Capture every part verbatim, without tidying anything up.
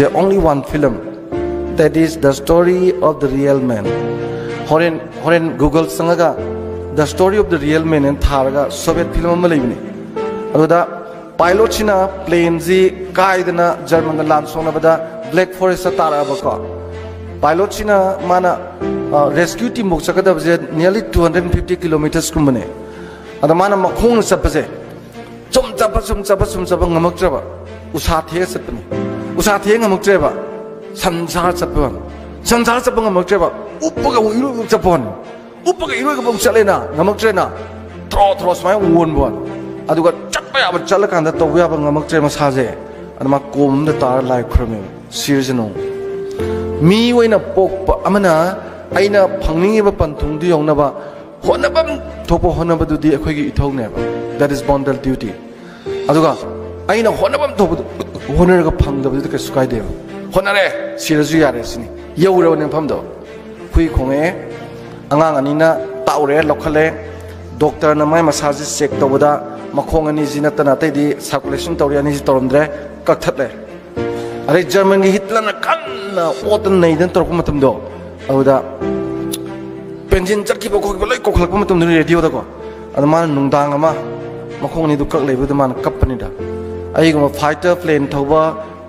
The only one film, that is The Story of the Real Man. ꯍꯣꯔꯦꯟ ꯍꯣꯔꯦꯟ Google ꯆꯪꯉꯒ The Story of the Real Man ꯍꯥꯏꯅ ꯊꯥꯔꯒ Soviet film ꯑꯃ ꯂꯩꯕꯅꯤ꯫ ꯑꯗꯨꯗ pilot ꯁꯤꯅ plane ꯁꯤ ꯀꯥꯏꯗꯅ German ꯒ ꯂꯥꯟ ꯁꯣꯛꯅꯕꯗ Black Forest ꯇ ꯇꯥꯔꯛꯑꯕꯀꯣ꯫ Pilot ꯁꯤꯅ ꯃꯥꯅ rescue team ꯐꯥꯎ ꯆꯠꯀꯗꯕꯁꯦ nearly two hundred fifty kilometers ꯀꯨꯝꯕꯅꯦ꯫ ꯑꯗ ꯃꯥꯅ ꯃꯈꯣꯡꯅ ꯆꯠꯄꯁꯦ ꯁꯨꯝ ꯆꯠꯄ ꯁꯨꯝ ꯆꯠꯄ ꯁꯨꯝ ꯆꯠꯄ ꯉꯝꯃꯛꯇ꯭ꯔꯕ꯫ ꯎꯁꯥ ꯊꯦꯛꯑ ꯆꯠꯄꯅꯤ꯫ ꯎꯁꯥ ꯊꯦꯛꯑ ꯉꯝꯃꯛꯇ꯭ꯔꯦꯕ꯫ ꯁꯟ ꯁꯥꯔ ꯆꯠꯄ ꯋꯥꯅꯤ꯫ ꯁꯟ ꯁꯥꯔ ꯆꯠꯄ ꯉꯝꯃꯛꯇ꯭ꯔꯦꯕ꯫ ꯎꯞꯄꯒ ꯑꯃꯨꯛ ꯏꯔꯣꯏꯕ ꯆꯠꯄ ꯋꯥꯅꯤ꯫ ꯎꯞꯄꯒ ꯏꯔꯣꯏꯕ ꯑꯃꯨꯛ ꯆꯠꯂꯦꯅ, ꯉꯝꯃꯛꯇ꯭ꯔꯦꯅ, ꯊ꯭ꯔꯣ ꯊ꯭ꯔꯣ ꯁꯨꯃꯥꯏꯅ ꯑꯣꯟꯕ ꯋꯥꯅꯤ꯫ ꯑꯗꯨꯒ ꯆꯠꯄ ꯌꯥꯕ ꯆꯠꯂꯀꯥꯟꯗ ꯇꯧꯕ ꯌꯥꯕ ꯉꯝꯃꯛꯇ꯭ꯔꯦ ꯃꯁꯥꯁꯦ꯫ ꯑꯗꯨ ꯃꯥ ꯀꯣꯝ ꯑꯃꯗ ꯇꯥꯔ ꯂꯥꯏ ꯈꯨꯔꯝꯃꯦꯕ, ꯁꯤꯔꯁꯅꯨ꯫ ꯃꯤ ꯑꯣꯏꯅ ꯄꯣꯛꯄ ꯑꯃꯅ ꯑꯩꯅ ꯐꯪꯅꯤꯡꯉꯤꯕ ꯄꯟꯊꯨꯡꯗꯨ ꯌꯧꯅꯕ ꯍꯣꯠꯅꯐꯝ ꯊꯣꯛꯄ ꯍꯣꯠꯅꯕꯗꯨꯗꯤ ꯑꯩꯈꯣꯏꯒꯤ ꯏꯊꯧꯅꯦꯕ꯫ That is bondal duty. ꯑꯗꯨꯒ ꯑꯩꯅ ꯍꯣꯠꯅꯐꯝ ꯊꯣꯛꯄꯗꯨ ꯍꯣꯠꯅꯔꯒ ꯐꯪꯗꯕꯗꯨꯗꯤ ꯀꯩꯁꯨ ꯀꯥꯏꯗꯦꯕ꯫ ꯍꯣꯠꯅꯔꯦ, ꯁꯤꯔꯁꯨ ꯌꯥꯔꯦ ꯁꯤꯅꯤ꯫ ꯌꯧꯔꯕꯅꯦ ꯃꯐꯝꯗꯣ꯫ ꯍꯨꯏ ꯈꯣꯡꯉꯛꯑꯦ, ꯑꯉꯥꯡ ꯑꯅꯤꯅ ꯇꯥꯛꯎꯔꯦ, ꯂꯧꯈꯠꯂꯦ꯫ ꯗꯣꯛꯇꯔꯅ ꯃꯥꯏ ꯃꯁꯥꯁꯦ ꯆꯦꯛ ꯇꯧꯕꯗ ꯃꯈꯣꯡ ꯑꯅꯤꯁꯤ ꯅꯠꯇꯅ ꯑꯇꯩꯗꯤ circulation ꯇꯧꯔꯤ, ꯑꯅꯤꯁꯤ ꯇꯧꯔꯝꯗ꯭ꯔꯦ, ꯀꯛꯊꯠꯂꯦ꯫ ꯑꯗꯩ ꯖꯔꯃꯟꯒꯤ ꯍꯤꯠꯂꯔꯅ ꯀꯟꯅ ꯑꯣꯠꯇꯅ ꯅꯩꯗꯅ ꯇꯧꯔꯛꯄ ꯃꯇꯝꯗꯣ, ꯑꯗꯨꯗ ꯄꯦꯟꯁꯤꯟ ꯆꯠꯈꯤꯕ ꯈꯣꯠꯈꯤꯕ ꯂꯣꯏ ꯀꯧꯈꯠꯂꯛꯄ ꯃꯇꯝꯗꯨꯅꯤ ꯔꯦꯗꯤꯑꯣꯗꯀꯣ꯫ ꯑꯗ ꯃꯥꯅ ꯅꯨꯡꯗꯥꯡ ꯑꯃ ꯃꯈꯣꯡ ꯑꯅꯤꯗꯨ ꯀꯛ ꯂꯩꯕꯗꯨꯗ ꯃꯥꯅ ꯀꯞꯄꯅꯤꯗ꯫ ꯑꯩꯒꯨꯝꯕ fighter plane ꯊꯧꯕ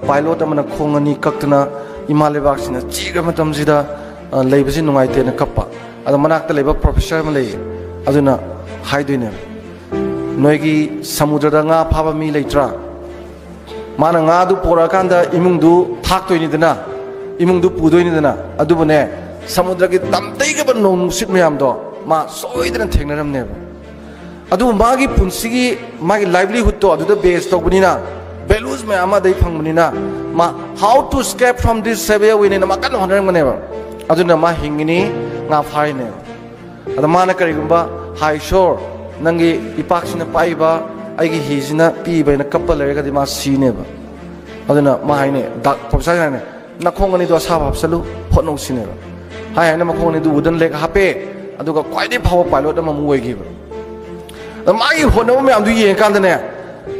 pilot ꯑꯃꯅ ꯈꯣꯡ ꯑꯅꯤ ꯀꯛꯇꯅ ꯏꯃꯥ ꯂꯩꯕꯥꯛꯁꯤꯅ ꯆꯤꯈ꯭ꯔ ꯃꯇꯝꯁꯤꯗ, ꯑ, ꯂꯩꯕꯁꯤ ꯅꯨꯡꯉꯥꯏꯇꯦꯅ ꯀꯞꯄ꯫ ꯑꯗ ꯃꯅꯥꯛꯇ ꯂꯩꯕ professor ꯑꯃ ꯂꯩꯌꯦ, ꯑꯗꯨꯅ ꯍꯥꯏꯗꯣꯏꯅꯦꯕ, "ꯅꯣꯏꯒꯤ ꯁꯃꯨꯗ꯭ꯔꯗ ꯉꯥ ꯐꯥꯕ ꯃꯤ ꯂꯩꯇ꯭ꯔꯥ? ꯃꯥꯅ ꯉꯥꯗꯨ ꯄꯣꯔꯛꯑꯀꯥꯟꯗ ꯏꯃꯨꯡꯗꯨ ꯊꯥꯛꯇꯣꯏꯅꯤꯗꯅ, ꯏꯃꯨꯡꯗꯨ ꯄꯨꯗꯣꯏꯅꯤꯗꯅ, ꯑꯗꯨꯕꯨꯅꯦ, ꯁꯃꯨꯗ꯭ꯔꯒꯤ ꯇꯝꯇꯩꯒꯕ ꯅꯣꯡ ꯅꯨꯡꯁꯤꯠ ꯃꯌꯥꯝꯗꯣ ꯃꯥ ꯁꯣꯏꯗꯅ ꯊꯦꯡꯅꯔꯝꯅꯦꯕ꯫ ꯑꯗꯨꯕꯨ ꯃꯥꯒꯤ ꯄꯨꯟꯁꯤꯒꯤ, ꯃꯥꯒꯤ livelihood ꯇꯣ ꯑꯗꯨꯗ base ꯇꯧꯕꯅꯤꯅ, values ꯃꯌꯥꯝ ꯑꯃ ꯑꯗꯩ ꯐꯪꯕꯅꯤꯅ, ꯃꯥ how to escape from this severe wind ꯍꯥꯏꯅ ꯃꯥ ꯀꯟꯅ ꯍꯣꯠꯅꯔꯝꯒꯅꯦꯕ꯫ ꯑꯗꯨꯅ ꯃꯥ ꯍꯤꯡꯉꯤꯅꯤ, ꯉꯥ ꯐꯥꯔꯤꯅꯦꯕ꯫ ꯑꯗ ꯃꯥꯅ ꯀꯔꯤꯒꯨꯝꯕ, "ꯍꯥꯏ ꯏꯁꯣꯔ, ꯅꯪꯒꯤ ꯏꯄꯥꯛꯁꯤꯅ ꯄꯥꯛꯏꯕ, ꯑꯩꯒꯤ ꯍꯤꯁꯤꯅ ꯄꯤꯕ" ꯍꯥꯏꯅ ꯀꯞꯄ ꯂꯩꯔꯒꯗꯤ ꯃꯥ ꯁꯤꯅꯦꯕ꯫ ꯑꯗꯨꯅ ꯃꯥ ꯍꯥꯏꯅꯦ, ꯗꯥꯛ professor ꯍꯥꯏꯅꯦ, "ꯅꯈꯣꯡ ꯑꯅꯤꯗꯣ ꯑꯁꯥꯕ ꯍꯥꯞꯆꯜꯂꯨ, ꯍꯣꯠꯅꯧ" ꯁꯤꯅꯦꯕ꯫ ꯍꯥꯏ ꯍꯥꯏꯅ ꯃꯈꯣꯡ ꯑꯅꯤꯗꯨ wooden leg ꯍꯥꯞꯄꯦ, ꯑꯗꯨꯒ ꯈ꯭ꯋꯥꯏꯗꯒꯤ ꯐꯕ pilot ꯑꯃꯃꯨꯛ ꯑꯣꯏꯈꯤꯕ꯫ ꯑꯗ ꯃꯥꯒꯤ ꯍꯣꯠꯅꯕ ꯃꯌꯥꯝꯗꯨ ꯌꯦꯡꯉꯀꯥꯟꯗꯅꯦ,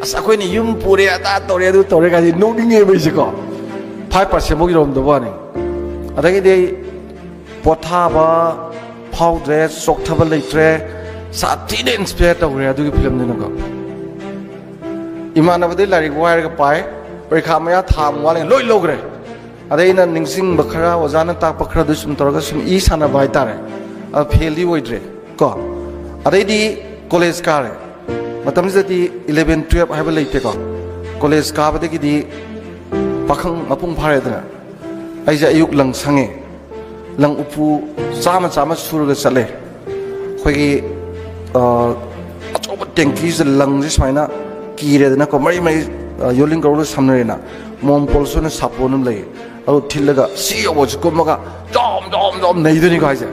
ꯑꯁ, ꯑꯩꯈꯣꯏꯅ ꯌꯨꯝ ꯄꯨꯔꯦ, ꯑꯗꯥ ꯇꯧꯔꯦ, ꯑꯗꯨ ꯇꯧꯔꯦ ꯀꯥꯏꯗꯤ ꯅꯣꯛꯅꯤꯡꯉꯦꯕ ꯑꯩꯁꯦꯀꯣ꯫ ꯐꯥꯏꯚ ꯄꯥꯔꯁꯦꯟꯐꯥꯎ ꯌꯧꯔꯝꯗꯕ ꯋꯥꯅꯤ꯫ ꯑꯗꯒꯤꯗꯤ ꯑꯩ ꯄꯣꯊꯥꯕ ꯐꯥꯎꯗ꯭ꯔꯦ, ꯆꯣꯛꯊꯕ ꯂꯩꯇ꯭ꯔꯦ, ꯁꯥꯊꯤꯅ ꯏꯟꯁꯄꯌꯔ ꯇꯧꯈ꯭ꯔꯦ ꯑꯗꯨꯒꯤ ꯐꯤꯂꯝꯗꯨꯅꯀꯣ꯫ ꯏꯃꯥꯟꯅꯕꯗꯩ ꯂꯥꯏꯔꯤꯛ ꯋꯥꯏꯔꯒ ꯄꯥꯏ, ꯄꯔꯤꯈꯥ ꯃꯌꯥ ꯊꯥ ꯑꯃ ꯋꯥꯠꯂꯤꯉꯩ ꯂꯣꯏ ꯂꯧꯈ꯭ꯔꯦ꯫ ꯑꯗꯩ ꯑꯩꯅ ꯅꯤꯡꯁꯤꯡꯕ ꯈꯔ, ꯑꯣꯖꯥꯅ ꯇꯥꯛꯄ ꯈꯔꯗꯨ ꯁꯨꯝ ꯇꯧꯔꯒ ꯁꯨꯝ ꯏ ꯁꯥꯟꯅꯕ ꯍꯥꯏꯇꯥꯔꯦ꯫ ꯑꯗꯣ ꯐꯦꯜꯗꯤ ꯑꯣꯏꯗ꯭ꯔꯦ ꯀꯣ꯫ ꯑꯗꯩꯗꯤ ꯀꯣꯂꯦꯖ ꯀꯥꯔꯦ꯫ ꯃꯇꯝꯁꯤꯗꯗꯤ ꯏꯂꯚꯦꯟ ꯇꯨꯌꯦꯜꯞ ꯍꯥꯏꯕ ꯂꯩꯇꯦꯀꯣ꯫ ꯀꯣꯂꯦꯖ ꯀꯥꯕꯗꯒꯤꯗꯤ ꯄꯥꯈꯪ ꯃꯄꯨꯡ ꯐꯥꯔꯦꯗꯅ꯫ ꯑꯩꯁꯦ ꯑꯌꯨꯛ ꯂꯪ ꯁꯪꯉꯦ꯫ ꯂꯪ ꯎꯄꯨ ꯆꯥꯝꯃ ꯆꯥꯝꯃ ꯁꯨꯔꯒ ꯆꯠꯂꯦ꯫ ꯑꯩꯈꯣꯏꯒꯤ, ꯑ, ꯑꯆꯧꯕ ꯇꯦꯡꯀꯤꯁꯤꯗ ꯂꯪꯁꯦ ꯁꯨꯃꯥꯏꯅ ꯀꯤꯔꯦꯗꯅꯀꯣ, ꯃꯔꯤ ꯃꯔꯤ, ꯑ, ꯌꯣꯜꯂꯤꯡ ꯀꯧꯔꯒ ꯁꯝꯅꯔꯦꯅ꯫ ꯃꯣꯝ ꯄꯣꯜꯁꯣꯅ ꯁꯥꯄꯣꯟ ꯑꯃ ꯂꯩ, ꯑꯗꯨ ꯊꯤꯜꯂꯒ ꯁꯤ ꯌꯧꯕꯁꯤ ꯀꯨꯝꯃꯒ ꯖꯣꯝ ꯖꯣꯝ ꯖꯣꯝ ꯅꯩꯗꯣꯏꯅꯤꯀꯣ ꯍꯥꯏꯁꯦ꯫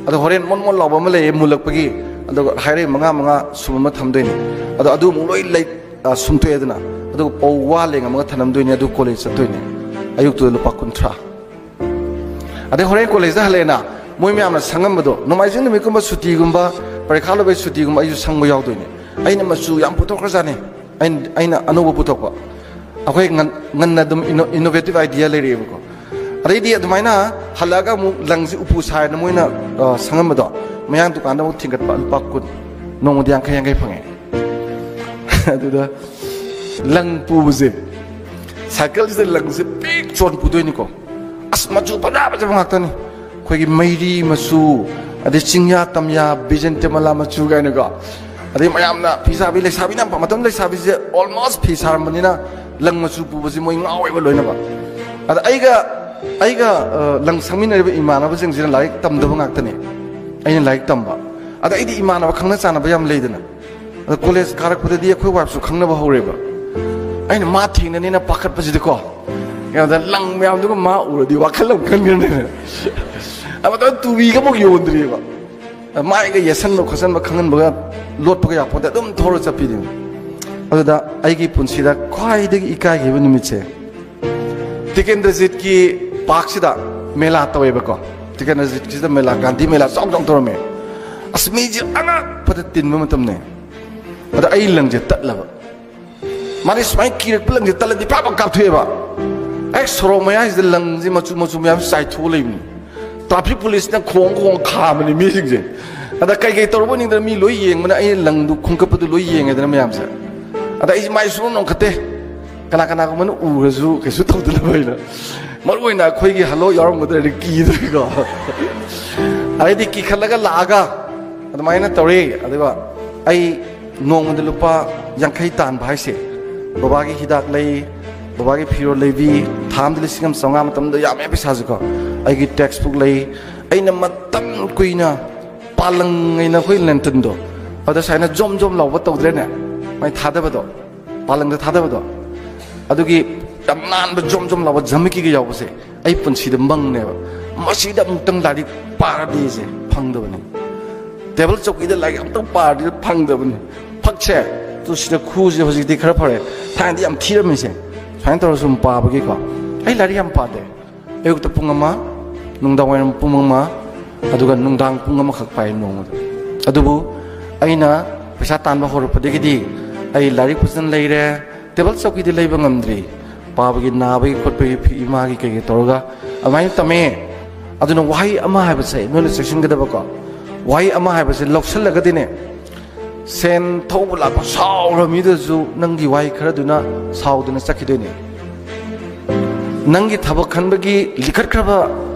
ꯑꯗꯣ ꯍꯣꯔꯦꯟ ꯃꯣꯟ ꯃꯣꯟ ꯂꯥꯎꯕ ꯑꯃ ꯂꯩꯌꯦ ꯃꯨꯜꯂꯛꯄꯒꯤ, ꯑꯗꯨꯒ ꯍꯥꯏꯔꯩ ꯃꯉꯥ ꯃꯉꯥ ꯁꯨꯝ ꯑꯃ ꯊꯝꯗꯣꯏꯅꯤ꯫ ꯑꯗꯣ ꯑꯗꯨ ꯑꯃꯨꯛ ꯂꯣꯏ ꯂꯩ, ꯑ, ꯁꯨꯝꯇꯣꯛꯑꯦꯗꯅ, ꯑꯗꯨꯒ ꯄꯧ ꯋꯥ ꯂꯦꯡ ꯑꯃꯒ ꯊꯅꯝꯗꯣꯏꯅꯤ, ꯑꯗꯨ ꯀꯣꯂꯦꯖ ꯆꯠꯇꯣꯏꯅꯤ꯫ ꯑꯌꯨꯛꯇꯨꯗ ꯂꯨꯄꯥ ꯀꯨꯟꯊ꯭ꯔꯥ꯫ ꯑꯗꯩ ꯍꯣꯔꯦꯟ ꯀꯣꯂꯦꯖꯇ ꯍꯜꯂꯛꯑꯦꯅ, ꯃꯣꯏ ꯃꯌꯥꯝꯅ ꯁꯪꯉꯝꯕꯗꯣ, ꯅꯣꯡꯃꯥꯏꯖꯤꯡ ꯅꯨꯃꯤꯠꯀꯨꯝꯕ ꯁꯨꯇꯤꯒꯨꯝꯕ, ꯄꯔꯤꯈꯥ ꯂꯣꯏꯕꯩ ꯁꯨꯇꯤꯒꯨꯝꯕ ꯑꯩꯁꯨ ꯁꯪꯕ ꯌꯥꯎꯗꯣꯏꯅꯦ꯫ ꯑꯩꯅ ꯃꯆꯨ ꯌꯥꯝ ꯄꯨꯊꯣꯛꯈ꯭ꯔꯖꯥꯠꯅꯤ꯫ ꯑꯩꯅ, ꯑꯩꯅ ꯑꯅꯧꯕ ꯄꯨꯊꯣꯛꯄ꯫ ꯑꯩꯈꯣꯏ ꯉꯟ-, ꯉꯟꯅ ꯑꯗꯨꯝ ꯏꯅꯣ-, ꯏꯅꯣꯚꯦꯇꯤꯚ ꯑꯥꯏꯗꯤꯌꯥ ꯂꯩꯔꯛꯑꯦꯕꯀꯣ꯫ ꯑꯗꯩꯗꯤ ꯑꯗꯨꯃꯥꯏꯅ ꯍꯜꯂꯛꯑꯒ ꯑꯃꯨꯛ ꯂꯪꯁꯤ ꯎꯄꯨ ꯁꯥꯏꯅ ꯃꯣꯏꯅ, ꯑ, ꯁꯪꯉꯝꯕꯗꯣ, ꯃꯌꯥꯡ ꯗꯨꯀꯥꯟꯗ ꯑꯃꯨꯛ ꯊꯤꯡꯒꯠꯄ, ꯂꯨꯄꯥ ꯀꯨꯟ꯫ ꯅꯣꯡꯃꯗ ꯌꯥꯡꯈꯩ ꯌꯥꯡꯈꯩ ꯐꯪꯉꯦ꯫ ꯑꯗꯨꯗ ꯂꯪ ꯄꯨꯕꯁꯦ, ꯁꯥꯏꯀꯜꯁꯤꯗ ꯂꯪꯁꯦ ꯄꯤꯛ ꯆꯣꯟ ꯄꯨꯗꯣꯏꯅꯤꯀꯣ꯫ ꯑꯁ, ꯃꯆꯨ ꯐꯖ ꯐꯖꯕ ꯉꯥꯛꯇꯅꯤ꯫ ꯑꯩꯈꯣꯏꯒꯤ ꯃꯩꯔꯤ ꯃꯆꯨ, ꯑꯗꯩ ꯆꯤꯡꯌꯥ ꯇꯝꯌꯥ, ꯕꯤꯖꯦꯟꯇꯦꯃꯂꯥ ꯃꯆꯨ ꯀꯥꯏꯅꯀꯣ꯫ ꯑꯗꯩ ꯃꯌꯥꯝꯅ ꯐꯤ ꯁꯥꯕꯤ, ꯂꯩꯁꯥꯕꯤꯅ, ꯃꯇꯝ ꯂꯩꯁꯥꯕꯤꯁꯦ almost ꯐꯤ ꯁꯥꯔꯝꯕꯅꯤꯅ ꯂꯪ ꯃꯆꯨ ꯄꯨꯕꯁꯦ ꯃꯣꯏ ꯉꯥꯎꯋꯦꯕ ꯂꯣꯏꯅꯃꯛ꯫ ꯑꯗ ꯑꯩꯒ, ꯑꯩꯒ, ꯑ, ꯂꯪ ꯁꯪꯃꯤꯟꯅꯔꯤꯕ ꯏꯃꯥꯟꯅꯕꯁꯤꯡꯁꯤꯅ ꯂꯥꯏꯔꯤꯛ ꯇꯝꯗꯕ ꯉꯥꯛꯇꯅꯤ꯫ ꯑꯩꯅ ꯂꯥꯏꯔꯤꯛ ꯇꯝꯕ꯫ ꯑꯗ ꯑꯩꯗꯤ ꯏꯃꯥꯟꯅꯕ ꯈꯪꯅ ꯆꯥꯟꯅꯕ ꯌꯥꯝ ꯂꯩꯗꯅ꯫ ꯑꯗ ꯀꯣꯂꯦꯖ ꯀꯥꯔꯛꯄꯗꯗꯤ ꯑꯩꯈꯣꯏ ꯋꯥꯏꯐꯁꯨ ꯈꯪꯅꯕ ꯍꯧꯔꯦꯕ꯫ ꯑꯩꯅ ꯃꯥ ꯊꯦꯡꯅꯅꯤꯅ ꯄꯥꯈꯠꯄꯁꯤꯗꯤꯀꯣ, ꯀꯩꯅꯣꯗ ꯂꯪ ꯃꯌꯥꯝꯗꯨꯒ ꯃꯥ ꯎꯔꯗꯤ ꯋꯥꯈꯜ ꯑꯃ ꯈꯟꯈ꯭ꯔꯅꯤꯅ꯫ ꯑꯃꯇꯪ ꯇꯨꯕꯤꯒ ꯑꯃꯨꯛ ꯌꯣꯟꯗ꯭ꯔꯤꯕ꯫ ꯃꯥꯏꯒ ꯌꯦꯠꯁꯟꯕ ꯈꯣꯠꯆꯟꯕ ꯈꯪꯍꯟꯕꯒ ꯂꯣꯠꯄꯒ ꯌꯥꯄꯣꯠꯇꯦ, ꯑꯗꯨꯝ ꯊꯧꯔ ꯆꯠꯄꯤꯗꯨꯅꯤ꯫ ꯑꯗꯨꯗ ꯑꯩꯒꯤ ꯄꯨꯟꯁꯤꯗ ꯈ꯭ꯋꯥꯏꯗꯒꯤ ꯏꯀꯥꯏꯈꯤꯕ ꯅꯨꯃꯤꯠꯁꯦ, ꯇꯤꯀꯦꯟꯗ꯭ꯔꯖꯤꯠꯀꯤ ꯄꯥꯔꯛꯁꯤꯗ ꯃꯦꯂꯥ ꯇꯧꯋꯦꯕꯀꯣ꯫ ꯇꯤꯀꯦꯟꯗ꯭ꯔꯖꯤꯠꯀꯤꯁꯤꯗ ꯃꯦꯂꯥ, ꯒꯥꯟꯙꯤ ꯃꯦꯂꯥ ꯆꯥꯎ ꯆꯥꯎ ꯇꯧꯔꯝꯃꯦ꯫ ꯑꯁ, ꯃꯤꯁꯦ ꯑꯉꯛꯄꯗ ꯇꯤꯟꯕ ꯃꯇꯝꯅꯦ꯫ ꯑꯗ ꯑꯩ ꯂꯪꯁꯦ ꯇꯠꯂꯕ꯫ ꯃꯥꯗꯤ ꯁꯨꯃꯥꯏꯅ ꯀꯤꯔꯛꯄ ꯂꯪꯁꯦ ꯇꯠꯂꯗꯤ ꯐꯠ ꯐꯠ ꯀꯥꯞꯊꯣꯛꯑꯦꯕ꯫ ꯍꯦꯛ ꯁꯣꯔꯣꯛ ꯃꯌꯥꯏꯁꯤꯗ ꯂꯪꯁꯦ ꯃꯆꯨ ꯃꯆꯨ ꯃꯌꯥꯝ ꯆꯥꯏꯊꯣꯛꯑ ꯂꯩꯕꯅꯤ꯫ ꯇ꯭ꯔꯥꯐꯤꯛ ꯄꯨꯂꯤꯁꯅ ꯈꯣꯡ ꯈꯣꯡ ꯈꯥꯝꯕꯅꯤ ꯃꯤꯁꯤꯡꯁꯦ꯫ ꯑꯗ ꯀꯩꯀꯩ ꯇꯧꯔꯨꯕꯅꯤꯗ ꯃꯤ ꯂꯣꯏ ꯌꯦꯡꯕꯅ, ꯑꯩꯅ ꯂꯪꯗꯨ ꯈꯣꯡꯀꯠꯄꯗꯨ ꯂꯣꯏ ꯌꯦꯡꯉꯦꯗꯅ ꯃꯌꯥꯝꯁꯦ꯫ ꯑꯗ ꯑꯩꯁꯦ ꯃꯥꯏ ꯁꯨꯡꯅꯣꯡ ꯅꯣꯡꯈꯠꯇꯦ꯫ ꯀꯅꯥ ꯀꯅꯥꯒꯨꯝꯕꯅ ꯎꯔꯁꯨ ꯀꯩꯁꯨ ꯇꯧꯗꯅꯕ ꯍꯥꯏꯅ꯫ ꯃꯔꯨ ꯑꯣꯏꯅ ꯑꯩꯈꯣꯏꯒꯤ ꯍꯜꯂꯣ ꯌꯥꯎꯔꯝꯒꯗ꯭ꯔꯗꯤ ꯀꯤꯗ꯭ꯔꯦꯀꯣ꯫ ꯑꯗꯩꯗꯤ ꯀꯤꯈꯠꯂꯒ ꯂꯥꯛꯑꯒ ꯑꯗꯨꯃꯥꯏꯅ ꯇꯧꯔꯦ꯫ ꯑꯗꯨꯒ ꯑꯩ ꯅꯣꯡꯃꯗ ꯂꯨꯄꯥ ꯌꯥꯡꯈꯩ ꯇꯥꯟꯕ ꯍꯥꯏꯁꯦ, ꯕꯕꯥꯒꯤ ꯍꯤꯗꯥꯛ ꯂꯩ, ꯕꯕꯥꯒꯤ ꯐꯤꯔꯣꯜ ꯂꯩꯕꯤ, ꯊꯥ ꯑꯃꯗ ꯂꯤꯁꯤꯡ ꯑꯃ ꯆꯥꯝꯃꯉꯥ, ꯃꯇꯝꯗ ꯌꯥꯝꯃꯦ ꯄꯩꯁꯥꯁꯦꯀꯣ꯫ ꯑꯩꯒꯤ ꯇꯦꯛꯁ ꯕꯨꯛ ꯂꯩ꯫ ꯑꯩꯅ ꯃꯇꯝ ꯀꯨꯏꯅ ꯄꯥꯂꯪ ꯍꯥꯏꯅ ꯑꯩꯈꯣꯏ ꯂꯦꯟꯇꯟꯗꯣ, ꯑꯗ ꯁꯨꯃꯥꯏꯅ ꯖꯣꯝ ꯖꯣꯝ ꯂꯥꯎꯕ ꯇꯧꯗ꯭ꯔꯦꯅꯦ, ꯃꯥꯏ ꯊꯥꯗꯕꯗꯣ, ꯄꯥꯂꯪꯗ ꯊꯥꯗꯕꯗꯣ, ꯑꯗꯨꯒꯤ ꯌꯥꯝ ꯅꯥꯟꯕ ꯖꯣꯝ ꯖꯣꯝ ꯂꯥꯎꯕ ꯖꯃꯤꯀꯤꯒ ꯌꯥꯎꯕꯁꯦ ꯑꯩ ꯄꯨꯟꯁꯤꯗ ꯃꯪꯅꯦꯕ꯫ ꯃꯁꯤꯗ ꯑꯃꯨꯛꯇꯪ ꯂꯥꯏꯔꯤꯛ ꯄꯥꯔꯗꯤꯁꯦ ꯐꯪꯗꯕꯅꯤ꯫ ꯇꯦꯕꯜ ꯆꯧꯀꯤꯗ ꯂꯥꯏꯔꯤꯛ ꯑꯃꯨꯛꯇꯪ ꯄꯥꯔꯗꯤ ꯐꯪꯗꯕꯅꯤ꯫ ꯐꯛꯁꯦ, ꯇꯨ ꯁꯤꯗ ꯈꯨꯁꯦ ꯍꯧꯖꯤꯛꯇꯤ ꯈꯔ ꯐꯔꯦ, ꯊꯥꯏꯅꯗꯤ ꯌꯥꯝ ꯊꯤꯔꯝꯃꯤꯁꯦ꯫ ꯁꯨꯃꯥꯏꯅ ꯇꯧꯔ ꯁꯨꯝ ꯄꯥꯕꯒꯤꯀꯣ꯫ ꯑꯩ ꯂꯥꯏꯔꯤꯛ ꯌꯥꯝ ꯄꯥꯗꯦ꯫ ꯑꯌꯨꯛꯇ ꯄꯨꯡ ꯑꯃ, ꯅꯨꯡꯗꯥꯡ ꯋꯥꯏꯔꯝ ꯄꯨꯡ ꯑꯃ, ꯑꯗꯨꯒ ꯅꯨꯡꯗꯥꯡ ꯄꯨꯡ ꯑꯃꯈꯛ ꯄꯥꯏ ꯅꯣꯡꯃꯗ꯫ ꯑꯗꯨꯕꯨ ꯑꯩꯅ ꯄꯩꯁꯥ ꯇꯥꯟꯕ ꯍꯧꯔꯛꯄꯗꯒꯤꯗꯤ ꯑꯩ ꯂꯥꯏꯔꯤꯛ ꯐꯖꯅ ꯂꯩꯔꯦ, ꯇꯦꯕꯜ ꯆꯧꯀꯤꯗꯤ ꯂꯩꯕ ꯉꯝꯗ꯭ꯔꯤ꯫ ꯄꯥꯕꯒꯤ, ꯅꯥꯕꯒꯤ ꯈꯣꯠꯄꯒꯤ ꯐꯤ-, ꯏꯃꯥꯒꯤ ꯀꯩꯀꯩ ꯇꯧꯔꯒ ꯑꯗꯨꯃꯥꯏꯅ ꯇꯝꯃꯦ꯫ ꯑꯗꯨꯅ ꯋꯥꯍꯩ ꯑꯃ ꯍꯥꯏꯕꯁꯦ ꯅꯣꯏꯅ ꯆꯦꯛꯁꯤꯟꯒꯗꯕꯀꯣ꯫ ꯋꯥꯍꯩ ꯑꯃ ꯍꯥꯏꯕꯁꯦ ꯂꯧꯁꯜꯂꯒꯗꯤꯅꯦ, ꯁꯦꯟ ꯊꯧꯕ ꯂꯥꯛꯄ ꯁꯥꯎꯔ ꯃꯤꯗꯨꯁꯨ ꯅꯪꯒꯤ ꯋꯥꯍꯩ ꯈꯔꯗꯨꯅ ꯁꯥꯎꯗꯅ ꯆꯠꯈꯤꯗꯣꯏꯅꯦ꯫ ꯅꯪꯒꯤ ꯊꯕꯛ ꯈꯟꯕꯒꯤ ꯂꯤꯈꯠꯈ꯭ꯔꯕ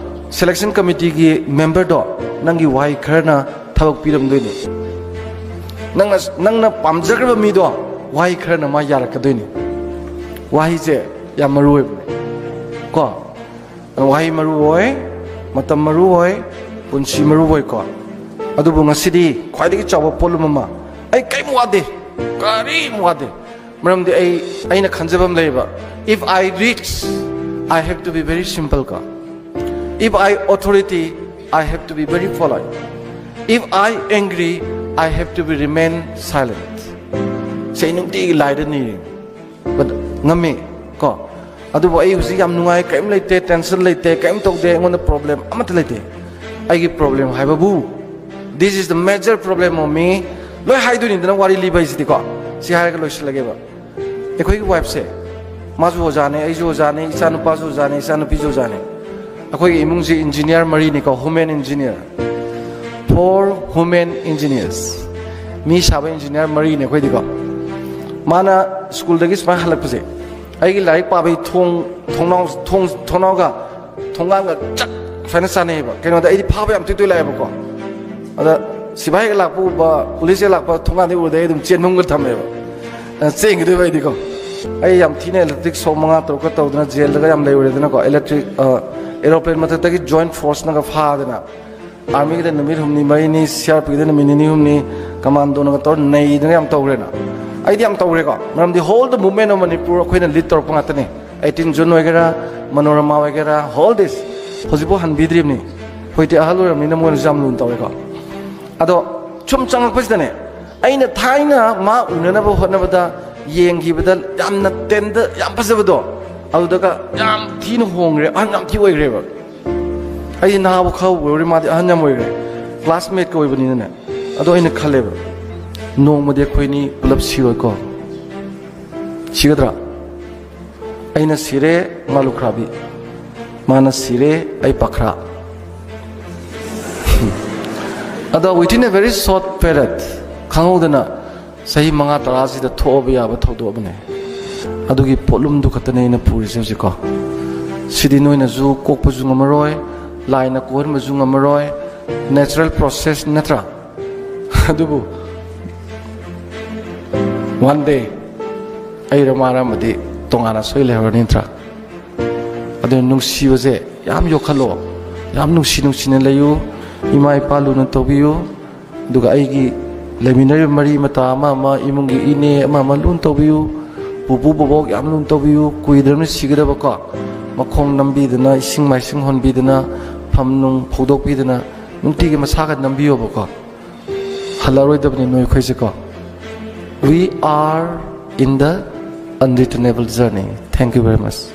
ꯁꯦꯂꯦꯛꯁꯟ ꯀꯃꯤꯇꯤꯒꯤ ꯃꯦꯝꯕꯔꯗꯣ ꯅꯪꯒꯤ ꯋꯥꯍꯩ ꯈꯔꯅ ꯊꯕꯛ ꯄꯤꯔꯝꯗꯣꯏꯅꯦ꯫ ꯅꯪꯅ, ꯅꯪꯅ ꯄꯥꯝꯖꯈ꯭ꯔꯕ ꯃꯤꯗꯣ ꯋꯥꯍꯩ ꯈꯔꯅ ꯃꯥ ꯌꯥꯔꯛꯀꯗꯣꯏꯅꯦ꯫ ꯋꯥꯍꯩꯁꯦ ꯌꯥꯝ ꯃꯔꯨ ꯑꯣꯏꯕꯅꯦ ꯀꯣ꯫ ꯋꯥꯍꯩ ꯃꯔꯨ ꯑꯣꯏ, ꯃꯇꯝ ꯃꯔꯨ ꯑꯣꯏ, ꯄꯨꯟꯁꯤ ꯃꯔꯨ ꯑꯣꯏꯀꯣ꯫ ꯑꯗꯨꯕꯨ ꯉꯁꯤꯗꯤ ꯈ꯭ꯋꯥꯏꯗꯒꯤ ꯆꯥꯎꯕ ꯄꯣꯠꯂꯨꯝ ꯑꯃ, ꯑꯩ ꯀꯔꯤꯝ ꯋꯥꯗꯦ, ꯀꯔꯤꯝ ꯋꯥꯗꯦ꯫ ꯃꯔꯝꯗꯤ ꯑꯩ, ꯑꯩꯅ ꯈꯟꯖꯕ ꯑꯃ ꯂꯩꯌꯦꯕ, "If I reach, I have to be very simple" ꯀꯣ꯫ "If I authority, I have to be very polite. If I angry, I have to be remain silent." ꯁꯤ ꯑꯩ ꯅꯨꯡꯇꯤꯒꯤ ꯂꯥꯏꯗ ꯅꯤꯔꯤꯅꯤ꯫ But ꯉꯝꯃꯤ ꯀꯣ꯫ ꯑꯗꯨꯕꯨ ꯑꯩ ꯍꯧꯖꯤꯛ ꯌꯥꯝ ꯅꯨꯡꯉꯥꯏ, ꯀꯔꯤꯝ ꯂꯩꯇꯦ, ꯇꯦꯟꯁꯟ ꯂꯩꯇꯦ, ꯀꯔꯤꯝ ꯇꯧꯗꯦ, ꯑꯩꯉꯣꯟꯗ ꯄ꯭ꯔꯣꯕ꯭ꯂꯦꯝ ꯑꯃꯠꯇ ꯂꯩꯇꯦ꯫ ꯑꯩꯒꯤ ꯄ꯭ꯔꯣꯕ꯭ꯂꯦꯝ ꯍꯥꯏꯕꯕꯨ, "This is the major problem of me." ꯂꯣꯏ ꯍꯥꯏꯗꯣꯏꯅꯤꯗꯅ ꯋꯥꯔꯤ ꯂꯤꯕ ꯍꯥꯏꯁꯤꯗꯤꯀꯣ꯫ ꯁꯤ ꯍꯥꯏꯔꯒ ꯂꯣꯏꯁꯤꯜꯂꯒꯦꯕ꯫ ꯑꯩꯈꯣꯏꯒꯤ ꯋꯥꯏꯐꯁꯦ ꯃꯥꯁꯨ ꯑꯣꯖꯥꯅꯦ, ꯑꯩꯁꯨ ꯑꯣꯖꯥꯅꯦ, ꯏꯆꯥꯅꯨꯄꯥꯁꯨ ꯑꯣꯖꯥꯅꯦ, ꯏꯆꯥꯅꯨꯄꯤꯁꯨ ꯑꯣꯖꯥꯅꯦ꯫ ꯑꯩꯈꯣꯏꯒꯤ ꯏꯃꯨꯡꯁꯤ ꯏꯟꯖꯤꯅꯤꯌꯥꯔ ꯃꯔꯤꯅꯤꯀꯣ, women engineer, four women engineers꯫ ꯃꯤ ꯁꯥꯕ ꯏꯟꯖꯤꯅꯤꯌꯥꯔ ꯃꯔꯤꯅꯦ ꯑꯩꯈꯣꯏꯗꯤꯀꯣ꯫ ꯃꯥꯅ ꯁ꯭ꯀꯨꯜꯗꯒꯤ ꯁꯨꯃꯥꯏꯅ ꯍꯜꯂꯛꯄꯁꯦ, ꯑꯩꯒꯤ ꯂꯥꯏꯔꯤꯛ ꯄꯥꯕꯒꯤ ꯊꯣꯡ, ꯊꯣꯡꯅꯥꯎ, ꯊꯣꯡ, ꯊꯣꯡꯅꯥꯎꯒ ꯆꯞ ꯁꯨꯃꯥꯏꯅ ꯆꯥꯅꯩꯌꯦꯕ꯫ ꯀꯩꯅꯣꯗ ꯑꯩꯗꯤ ꯐꯥꯕ ꯌꯥꯝ ꯇꯣꯏ ꯇꯣꯏ ꯂꯥꯛꯑꯦꯕꯀꯣ꯫ ꯑꯗ ꯁꯤꯐꯥꯏꯒ ꯂꯥꯛꯄ ꯎꯕ, ꯄꯨꯂꯤꯁꯀ ꯂꯥꯛꯄ ꯊꯣꯡꯒꯥꯟꯗ ꯎꯔꯗꯤ ꯑꯩ ꯑꯗꯨꯝ ꯆꯦꯟꯐꯝꯒ ꯊꯝꯃꯦꯕ꯫ ꯑ, ꯆꯦꯟꯈꯤꯗꯣꯏꯕ ꯑꯩꯗꯤꯀꯣ꯫ ꯑꯩ ꯌꯥꯝ ꯊꯤꯅ ꯏꯂꯦꯛꯇ꯭ꯔꯤꯛ ꯁꯣꯛ ꯃꯉꯥ ꯇꯔꯨꯛꯀ ꯇꯧꯗꯅ ꯖꯦꯜꯗꯒ ꯌꯥꯝ ꯂꯩꯔꯨꯔꯦꯗꯅꯀꯣ꯫ ꯏꯂꯦꯛꯇ꯭ꯔꯤꯛ, ꯑ, ꯑꯦꯔꯣꯄ꯭ꯂꯦꯟ ꯃꯊꯛꯇꯒꯤ ꯖꯣꯏꯟ ꯐꯣꯔꯁꯅꯒ ꯐꯥꯗꯅ, ꯑꯥꯔꯃꯤꯒꯤꯗ ꯅꯨꯃꯤꯠ ꯍꯨꯝꯅꯤ ꯃꯔꯤꯅꯤ, ꯁꯤ ꯑꯥꯔ ꯄꯤꯒꯤꯗ ꯅꯨꯃꯤꯠ ꯅꯤꯅꯤ ꯍꯨꯝꯅꯤ, ꯀꯃꯥꯟꯗꯣꯅꯒ ꯇꯧꯔ ꯅꯩꯗꯅ ꯌꯥꯝ ꯇꯧꯈ꯭ꯔꯦꯅ꯫ ꯑꯩꯗꯤ ꯌꯥꯝ ꯇꯧꯈ꯭ꯔꯦꯀꯣ, ꯃꯔꯝꯗꯤ whole the movement of Manipur ꯑꯩꯈꯣꯏꯅ ꯂꯤꯠ ꯇꯧꯔꯛꯄ ꯉꯥꯛꯇꯅꯤ꯫ ꯑꯩꯠꯇꯤꯟ ꯖꯨꯟ ꯑꯣꯏꯒꯦꯔꯥ, ꯃꯅꯣꯔꯃꯥ ꯑꯣꯏꯒꯦꯔꯥ, ꯍꯣꯜ ꯗꯤꯁ ꯍꯧꯖꯤꯛꯐꯥꯎ ꯍꯟꯕꯤꯗ꯭ꯔꯤꯕꯅꯤ꯫ ꯍꯧꯖꯤꯛꯇꯤ ꯑꯍꯜ ꯑꯣꯏꯔꯕꯅꯤꯅ ꯃꯣꯏꯅꯁꯨ ꯌꯥꯝ ꯂꯨꯅ ꯇꯧꯔꯦꯀꯣ꯫ ꯑꯗꯣ ꯁꯨꯝ ꯆꯪꯉꯛꯄꯁꯤꯗꯅꯦ, ꯑꯩꯅ ꯊꯥꯏꯅ ꯃꯥ ꯎꯅꯅꯕ ꯍꯣꯠꯅꯕꯗ ꯌꯦꯡꯈꯤꯕꯗ ꯌꯥꯝꯅ ꯇꯦꯟꯗ, ꯌꯥꯝ ꯐꯖꯕꯗꯣ, ꯑꯗꯨꯗꯒ ꯌꯥꯝ ꯊꯤꯅ ꯍꯣꯡꯈ꯭ꯔꯦ, ꯑꯍꯟ ꯌꯥꯝ ꯊꯤ ꯑꯣꯏꯈ꯭ꯔꯦꯕ꯫ ꯑꯩꯗꯤ ꯅꯍꯥꯕꯨ ꯈꯔ ꯑꯣꯏꯔꯦ, ꯃꯥꯗꯤ ꯑꯍꯟ ꯌꯥꯝ ꯑꯣꯏꯈ꯭ꯔꯦ, ꯀ꯭ꯂꯥꯁꯃꯦꯠꯀ ꯑꯣꯏꯕꯅꯤꯅꯅꯦ꯫ ꯑꯗꯣ ꯑꯩꯅ ꯈꯜꯂꯦꯕ, ꯅꯣꯡꯃꯗꯤ ꯑꯩꯈꯣꯏꯅꯤ ꯄꯨꯂꯞ ꯁꯤꯔꯣꯏꯀꯣ? ꯁꯤꯒꯗ꯭ꯔꯥ? ꯑꯩꯅ ꯁꯤꯔꯦ ꯃꯥ ꯂꯨꯈ꯭ꯔꯥꯕꯤ, ꯃꯥꯅ ꯁꯤꯔꯦ ꯑꯩ ꯄꯥꯈ꯭ꯔꯥ꯫ ꯑꯗꯣ within a very short period, ꯈꯪꯍꯧꯗꯅ ꯆꯍꯤ ꯃꯉꯥ ꯇꯔꯥꯁꯤꯗ ꯊꯣꯛꯑꯕ ꯌꯥꯕ ꯊꯧꯗꯣꯛ ꯑꯃꯅꯦ꯫ ꯑꯗꯨꯒꯤ ꯄꯣꯠꯂꯨꯝꯗꯨ ꯈꯛꯇꯅꯦ ꯑꯩꯅ ꯄꯨꯔꯤꯁꯦ ꯍꯧꯖꯤꯛꯀꯣ꯫ ꯁꯤꯗꯤ ꯅꯣꯏꯅꯁꯨ ꯀꯣꯛꯄꯁꯨ ꯉꯝꯃꯔꯣꯏ, ꯂꯥꯏꯅ ꯀꯣꯛꯍꯟꯕꯁꯨ ꯉꯝꯃꯔꯣꯏ, natural process ꯅꯠꯇ꯭ꯔꯥ? ꯑꯗꯨꯕꯨ one day ꯑꯩꯔ ꯃꯥꯔ ꯑꯃꯗꯤ ꯇꯣꯉꯥꯟꯅ ꯁꯣꯏ ꯂꯩꯍꯧꯔꯅꯤ ꯅꯠꯇ꯭ꯔꯥ? ꯑꯗꯨꯅ ꯅꯨꯡꯁꯤꯕꯁꯦ ꯌꯥꯝ ꯌꯣꯛꯈꯠꯂꯣ, ꯌꯥꯝ ꯅꯨꯡꯁꯤ ꯅꯨꯡꯁꯤꯅ ꯂꯩꯌꯨ, ꯏꯃꯥ ꯏꯄꯥ ꯂꯨꯅ ꯇꯧꯕꯤꯌꯨ꯫ ꯑꯗꯨꯒ ꯑꯩꯒꯤ ꯂꯩꯃꯤꯟꯅꯔꯤꯕ ꯃꯔꯤ ꯃꯇꯥ ꯑꯃ ꯑꯃ, ꯏꯃꯨꯡꯒꯤ ꯏꯅꯦ ꯑꯃ ꯑꯃ ꯂꯨꯅ ꯇꯧꯕꯤꯌꯨ, ꯄꯨꯄꯨ ꯕꯣꯕꯣꯛ ꯌꯥꯝ ꯂꯨꯅ ꯇꯧꯕꯤꯌꯨ꯫ ꯀꯨꯏꯗ꯭ꯔꯕꯅ ꯁꯤꯒꯗꯕꯀꯣ, ꯃꯈꯣꯡ ꯅꯝꯕꯤꯗꯅ, ꯏꯁꯤꯡ ꯃꯥꯏꯁꯤꯡ ꯍꯣꯟꯕꯤꯗꯅ, ꯐꯝ ꯅꯨꯡ ꯐꯧꯗꯣꯛꯄꯤꯗꯅ, ꯅꯨꯡꯇꯤꯒꯤ ꯃꯁꯥꯒ ꯅꯝꯕꯤꯌꯣꯕꯀꯣ꯫ ꯍꯜꯂꯔꯣꯏꯗꯕꯅꯤ ꯅꯣꯏ ꯑꯩꯈꯣꯏꯁꯦꯀꯣ꯫ We are in the unreturnable journey. Thank you very much.